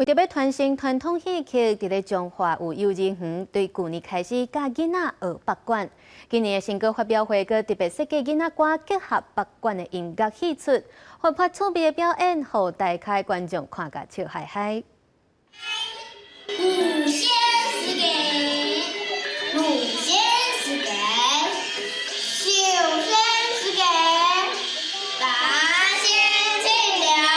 為著欲傳承傳統戲曲，佇咧彰化有幼兒園對舊年開始教囡仔學北管。今年的成果發表會，閣特別設計囡仔歌結合北管的音樂戲出，活潑趣味的表演，予台下觀眾看甲笑嗨嗨。五線世界，六線世界，七線世界，八線清了。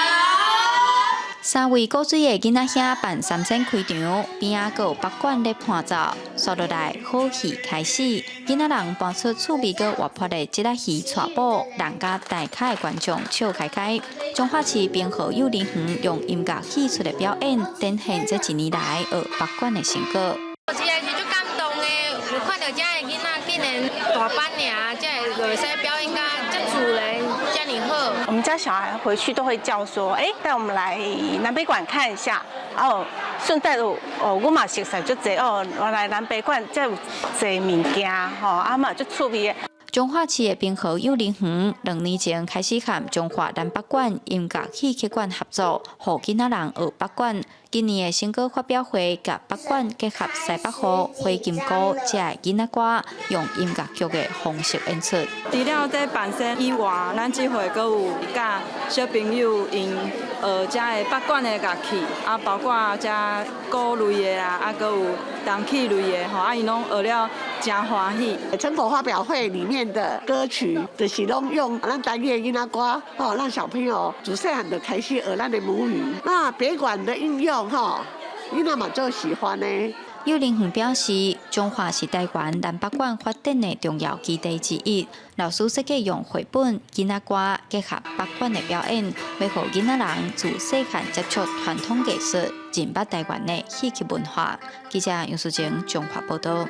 三位古錐的囡仔兄扮三牲開場，邊仔閣有北管咧伴奏，紲落來好戲開始，囡仔人搬出趣味閣活潑的這仔戲帶步，讓佮台下的觀眾笑開開。彰化市平和幼兒園用音樂戲出的表演，展現這一年來學北管的成果。我實在是足感動的，有看著遮的囡仔竟然大班爾，才會會使表演甲遮自然，遮爾好。我們家小孩回去都會叫說，哎，帶我們來南北館看一下，然後順帶哦，我嘛熟悉足濟哦，原來南北館遮有濟物件吼，啊嘛足趣味的。彰化市的平和幼兒園2年前開始和彰化南北管音樂戲曲館合作，予囡仔人學北管。今年的成果發表會，共北管結合西北雨、火金姑這囡仔歌，用音樂劇的方式演出。除了這扮牲以外，咱這回閣有教小朋友𪜶學遮的北管的樂器，啊，包括遮鼓類的啊，啊，閣有銅器類的吼，啊，𪜶攏學了誠歡喜。成果發表會裡面的歌曲，就是攏用咱台語的囡仔歌，吼，讓小朋友自細漢就開始學咱的母語。那北管的應用，吼，囡仔嘛足喜歡呢。幼兒園表示，彰化是台灣南北管發展的重要基地之一。老師設計用繪本、囡仔歌結合北管的表演，欲予囡仔人自細漢接觸傳統藝術，認捌台灣的戲曲文化。記者楊淑靜彰化報道。